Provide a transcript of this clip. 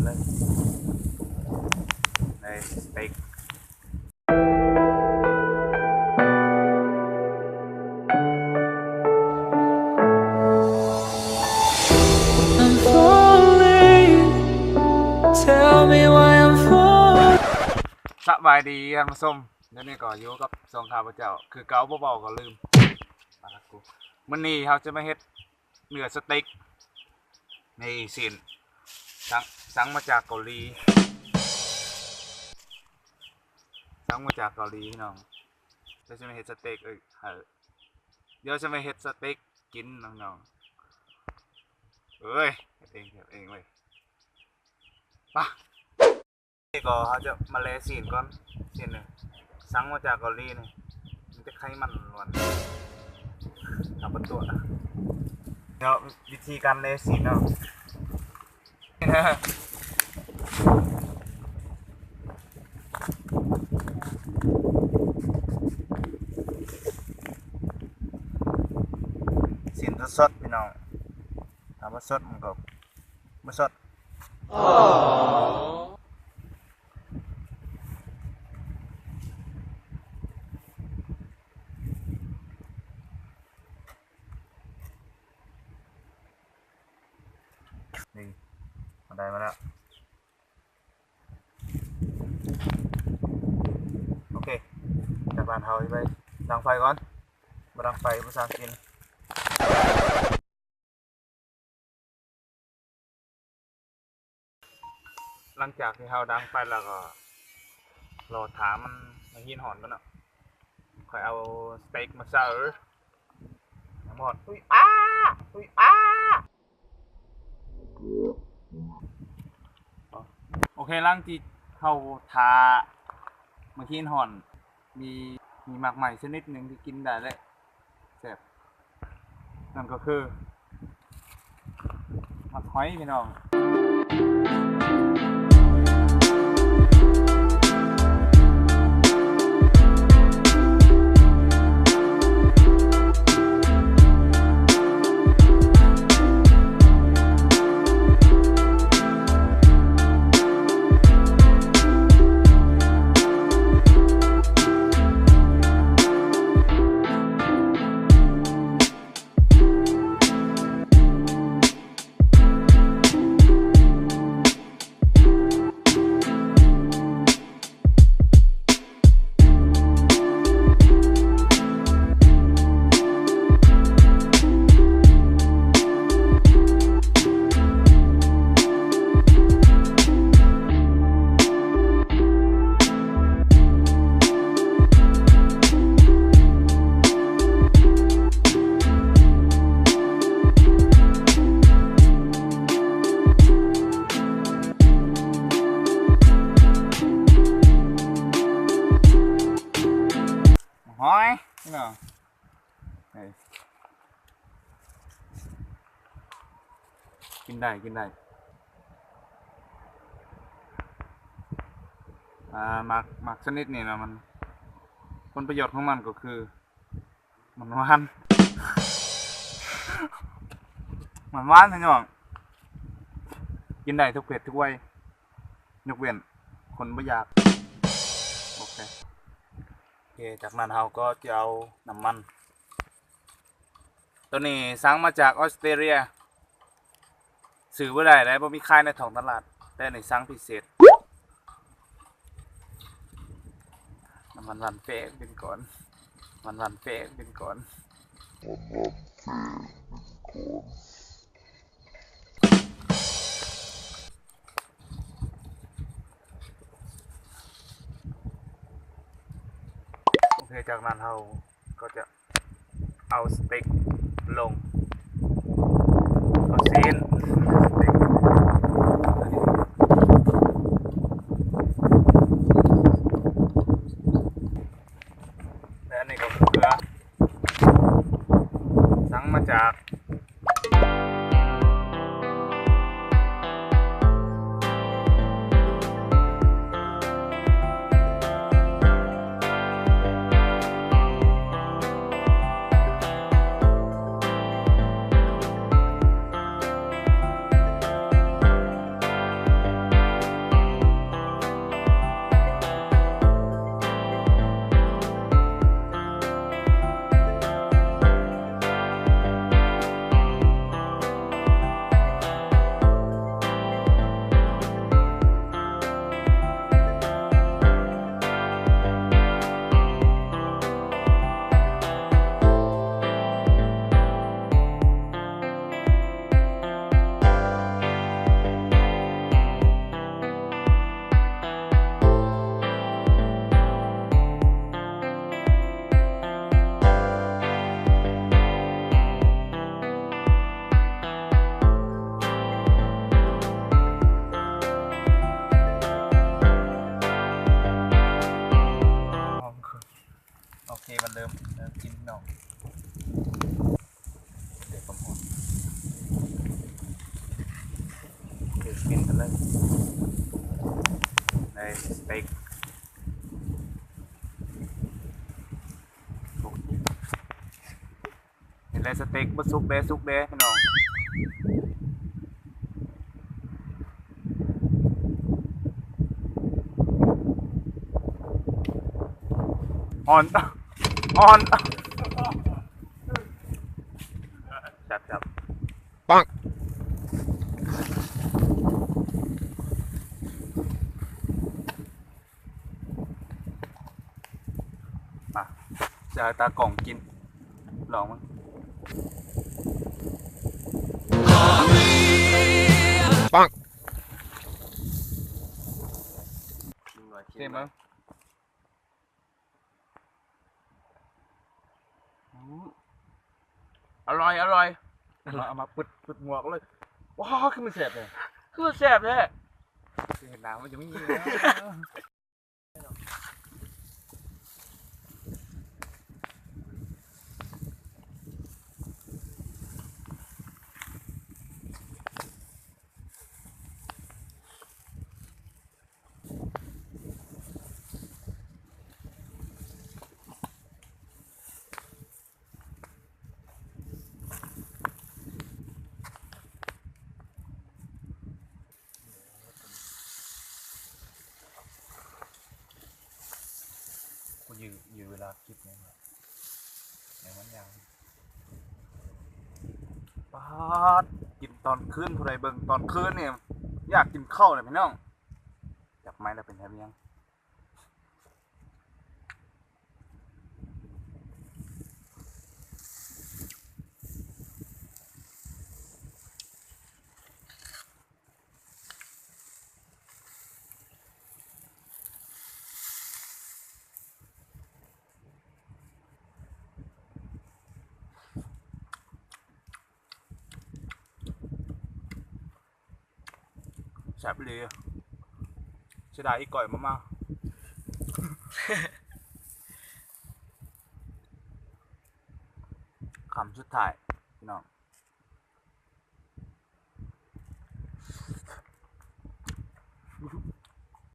ເລີຍ ໄດ້ສະເຕັກ. I'm falling. Tell me why I'm falling. ສະບາຍດີທ່ານຜູ້ຊົມ, ດຽວນີ້ກໍຢູ່ກັບຊ່ອງຂ້າພະເຈົ້າຄືເກົ່າ, ບໍ່ເວົ້າກໍລືມ. ມື້ນີ້ເຮົາຈະມາເຮັດເນື້ອສະເຕັກ. ນີ້ ຊີ້ນ ສັ່ງ ສັ່ງມາຈາກເກົາຫຼີ, ສັ່ງມາຈາກເກົາຫຼີພີ່ນ້ອງ. ດຽວຊິມາເຮັດສະເຕັກ ເອີ ດຽວຊິມາເຮັດສະເຕັກກິນນ້ອງໆ. ເອີຍ ເຮັດເອງ ເຮັດເອງເວີຍ. ໄປ. ນີ້ກໍເຮົາຈະມາແລ່ຊີ້ນກ່ອນ. ຊີ້ນນີ້ສັ່ງມາຈາກເກົາຫຼີນີ້ ມີແຕ່ໄຂມັນລ້ວນ. ເອົາປະຕົວະ. ດຽວວິທີການແລ່ຊີ້ນເນາະ. ຊີ້ນສົດໆ ພີ່ນ້ອງ, ຖ້າບໍ່ສົດມັນກໍບໍ່ສົດ. ອໍ ນີ້ ມາໄດ້ມາແລ້ວ. ໂອເຄ ຈາກນັ້ນເຮົາຊິໄປດັງໄຟກ່ອນ, ບໍ່ດັງໄຟບໍ່ສ້າງກິນ. ຫຼັງຈາກທີ່ເຮົາດັງໄຟແລ້ວກໍລໍຖ້າມັນ ໃຫ້ຫີນຮ້ອນກ່ອນເນາະ, ຄ່ອຍເອົາສະເຕັກມາໃສ່. ຮອດ ອຸ້ຍ ອ້າ ອຸ້ຍ ອ້າ. ໂອເຄ ຫຼັງທີ່ເຮົາຖ້າໝາກຫີນຮ້ອນ ມີ ມີໝາກໄມ້ຊະນິດໜຶ່ງທີ່ກິນໄດ້ ແລະ ແຊບ ນັ້ນກໍຄືໝາກຫອຍ ພີ່ນ້ອງ. ຫອຍເນາະ ເອີ ກິນໄດ້ ກິນໄດ້. ອ່າ ໝາກ ໝາກຊະນິດນີ້ນະ ມັນ ຜົນປະໂຫຍດຂອງມັນກໍຄື ມັນຫວານ ມັນຫວານ ພີ່ນ້ອງ, ກິນໄດ້ທຸກເພດທຸກໄວ ຍົກເວັ້ນຄົນບໍ່ຢາກ. ໂອເຄ ໂອເຄ ຈາກນັ້ນເຮົາກໍຈະເອົານ້ຳມັນ ໂຕນີ້ສັ່ງມາຈາກອອສເຕຣເລຍ. ຊື້ບໍ່ໄດ້ໃດ໋ ບໍ່ມີຂາຍໃນທ້ອງຕະຫຼາດ, ແຕ່ນີ້ສັ່ງພິເສດ. ນ້ຳມັນຫວານແຝງເປັນກ້ອນ, ມັນຫວານແຝງເປັນກ້ອນ. ໂອເຄ ຈາກນັ້ນເຮົາກໍຈະ ເອົາສະເຕັກລົງ ເອົາຊີ້ນ ແລະ ອັນນີ້ກໍຄືເກືອ ສັ່ງມາຈາກ ໂ ກິນກັນເລີຍ ໄດ້ສະເຕັກ ເຫັນແລ້ວ ສະເຕັກບໍ່ສຸກແດ່ ສຸກແດ່ພີ່ນ້ອງ. ຮ້ອນ ຮ້ອນ ແຊບໆ. ປັງ ມາ ຈະໃຫ້ຕາກ້ອງກິນ ລອງເບິ່ງ. ປັງ ຊີມເບິ່ງ ຊີມເບິ່ງ. ອືມ ອະລ່ອຍ ອະລ່ອຍ. ເອົາມາ ເອົາມາປຶດ ປຶດໝວກເລີຍ. ວ້າວ ຄືມັນແຊບແທ້ ຄືມັນແຊບແທ້. ຊິເຫັນໜ້າມັນຈະມີ ກູຢື ຢືເວລາຄລິບນີ້ແຫຼະ ໃຫ້ມັນຍາວ. ປາດ ກິນຕອນຄືນ ຜູ້ໃດເບິ່ງຕອນຄືນນີ້ ຢາກກິນເຂົ້າແຫຼະພີ່ນ້ອງ. ຈັບໄມ້ແລ້ວເປັນແບບຫຍັງ? ແຊບອີ່ຫຼີ ເສຍດາຍອີ່ກ້ອຍມາມ່າ. ຄຳສຸດທ້າຍພີ່ນ້ອງ. ອືມ